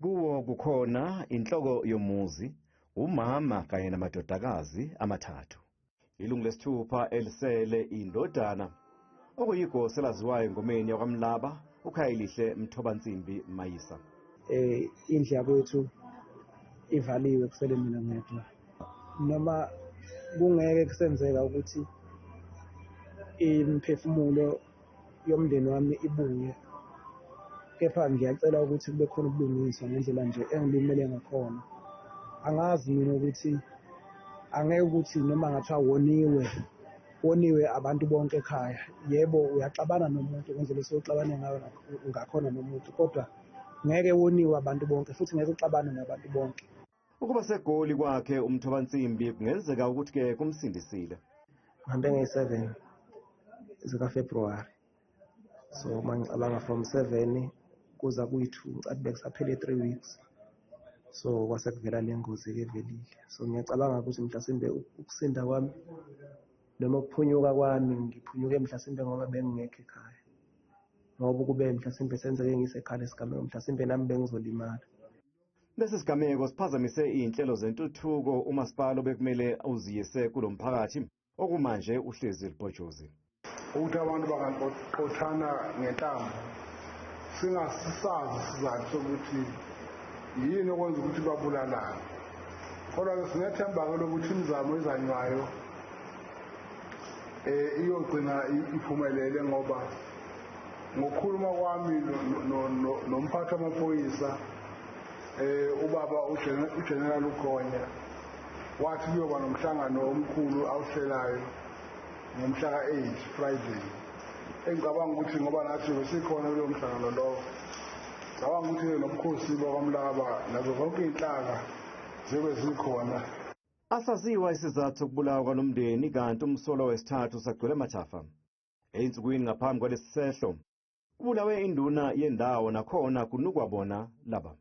Kuwo kukhona inhloko yomuzi, umama kanye namadodakazi amathathu. Ilungu lesithupha elisele indodana okuyigosa elaziwayo engomeni yakwaMlaba, uKhayelihle Mthobansimbi Mayisa. Indlu yakwethu ivaliwe, kusele mina ngedwa. Noma kungeke kusenzeka ukuthi imiphefumulo yomndeni wami ibuye, kepha ngiyacela ukuthi kube khona ubulungiswa ngendlela nje engilimele ngakhona. Angazi mina ukuthi angeke ukuthi noma ngathiwa woniwe, woniwe abantu bonke ekhaya. Yebo, uyaxabana nomuntu ngendlela osuke uxabane ngayo ngakhona nomuntu, kodwa ngeke woniwe abantu bonke futhi ngeke uxabane nabantu bonke. Ukuba seGoli kwakhe uMthobansimbi kungenzeka ukuthi-ke kumsindisile. Ngihambe ngeyi-7 zikaFebruwari. So uma ngicabanga from 7 kuza kuyi-2, ngicathi bekusaphele 3 weeks. So kwase kuvela le ngozi-ke evelile. So ngiyacabanga ukuthi mhlasimbe ukusinda kwami noma ukuphunyuka kwami, ngiphunyuke mhlasimbe ngoba bengingekho ekhaya. Ngoba ukube mhlasimbe senzeke ngisekhaya lesigameko, mhlasimbe nami bengizolimala. Lesi sigameko siphazamise iy'nhlelo zentuthuko umasipala obekumele uziyise kulo mphakathi okumanje uhlezi libhojozi. Ukuthi abantu bangaqothana ngentambo singasisazi isizathu sokuthi yini okwenza ukuthi babulalane. Kodwa-ke sinethemba-ke lokuthi imizamo ezanywayo iyogcina iphumelele, ngoba ngokukhuluma kwami nomphathi wamaphoyisa, ubaba uGeneral uGonya, wathi kuyoba nomhlangano omkhulu awuhlelayo ngomhla ka-8, Friday. Engicabanga ukuthi ngoba nathi besikhona kulowo mhlangano lowo, ngicabanga ukuthi nobukhosi bakwaMlaba nazo zonke iy'nhlaka zibe zikhona. Asaziwa isizathu sokubulawa kwalomndeni, kanti umsolwa wesithathu usagcwele amathafa. Ey'nsukwini ngaphambi kwalesi sehlo kubulawe induna yendawo, nakhona kunukwa bona laba.